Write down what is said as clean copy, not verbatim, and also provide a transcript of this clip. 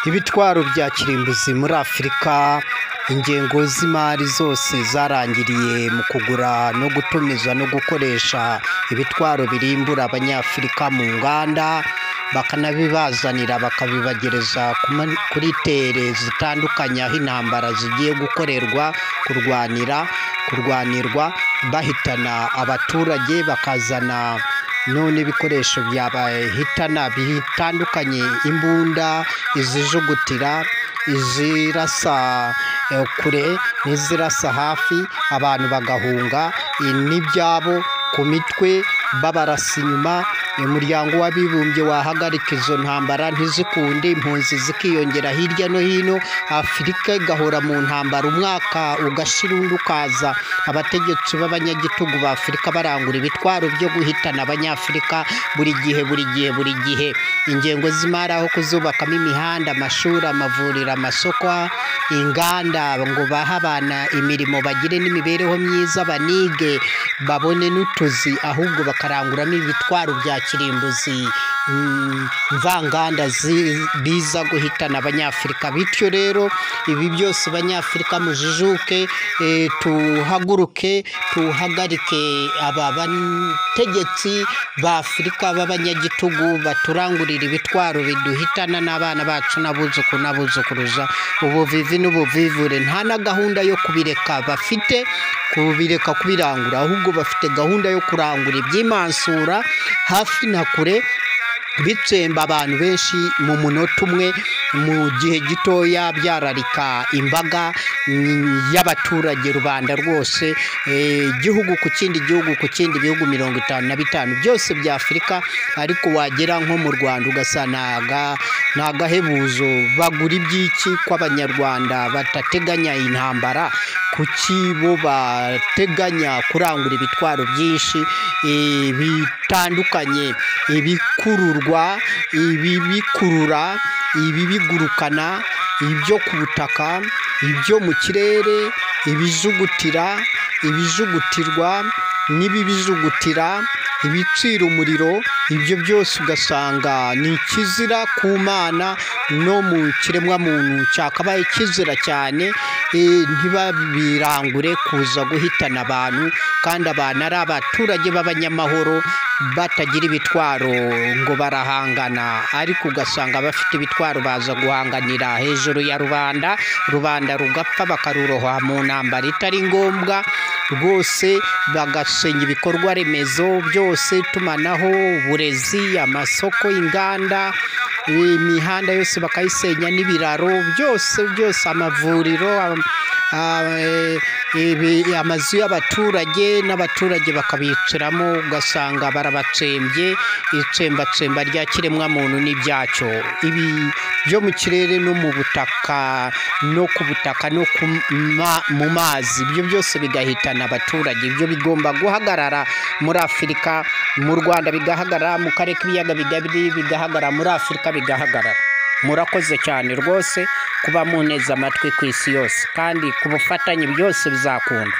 Ibitwaro bya kirimbuzi muri Afurika, ingengo z'imari zose zarangiriye mu kugura no gutumiza no gukoresha ibitwaro birimbura Abanyafurika mu nganda, bakanabibazanira bakabibagereza kuri tere zitandukanye aho intambara zigiye gukorerwa, kurwanira, kurwanirwa, bahitana abaturage, bakazana none ibikoresho byabahitana bitandukanye, imbunda, izijugutira, izirasa kure n'izirasa hafi, abantu bagahunga n'ibyabo ku mitwe babarasa inyuma. Umuryango w'Abibumbye wahagarika izo ntambara ntizikunde, impunzi zikiyongera hirya no hino, Afurika igahora mu ntambara, umwaka ugashira undi ukaza, abategetsi b'abanyagitugu ba Afurika barangura ibitwaro byo guhitana Abanyafurika buri gihe buri gihe buri gihe. Ingengo z'imari aho kuzubakamo imihanda, amashuri, amavuriro, amasoko, inganda, ngo bahe abana imirimo bagire n'imibereho myiza, banige babone n'utuzi, ahubwo bakaranguramo ibitwaro bya kirimbuzi mvanganda biza guhitana Abanyafurika. Bityo rero ibi byose Banyafurika mujijuke, tuhaguruke tuhagarike aba bategetsi ba Afurika b'abanyagitugu baturangurira ibitwaro biduhitana n'abana bacu n'abuzukuru n'abuzukuruza, ubuvivi n'ubuvivure. Nta na gahunda yo kubireka bafite, kubireka kubirangura, ahubwo bafite gahunda yo kurangura ibyimansura hafi na kure, bitsemba abantu benshi mu munota umwe, mu gihe gitoya, byararika imbaga y'abaturage rubanda rwose, igihugu ku kindi, gihugu ku kindi, ibihugu 55 byose bya Afurika. Ariko wagera nko mu Rwanda ugasanga ni agahebuzo, bagura iby'iki ko Abanyarwanda batateganya intambara? Kuki bo bateganya kurangura ibitwaro byinshi bitandukanye, ibikururwa, ibibikurura, ibibigurukana, ibyo ku butaka, ibyo mu kirere, ibijugutira, ibijugutirwa n'ibibijugutira, ibicira umuriro, ibyo byose ugasanga ni ikizira ku Mana no mu kiremwamuntu cyakabaye kizira cyane, ntibabirangure kuza guhitana abantu, kandi abantu ari abaturage b'abanyamahoro batagira ibitwaro ngo barahangana, ariko ugasanga bafite ibitwaro baza guhanganira hejuru ya rubanda, rubanda rugapfa bakaruroha mu ntambara itari ngombwa rwose, bagasenya ibikorwa remezo byose, itumanaho, uburezi, amasoko, inganda, imihanda yose bakayisenya, n'ibiraro byose byose, amavuriro, amazu y'abaturage, n'abaturage bakabiciramo, ugasanga barabatsembye, itsembatsemba rya kiremwamuntu n'ibyacyo. Ibi byo mu kirere no mu butaka no ku butaka no mu mazi, ibyo byose bigahitana abaturage. Ibyo bigomba guhagarara muri Afurika, mu Rwanda bigahagarara, mu karere k'ibiyaga bigari bigahagarara, muri Afurika bigahagarara. Murakoze cyane rwose kuba muneze amatwi ku isi yose, kandi ku bufatanye byose bizakunda.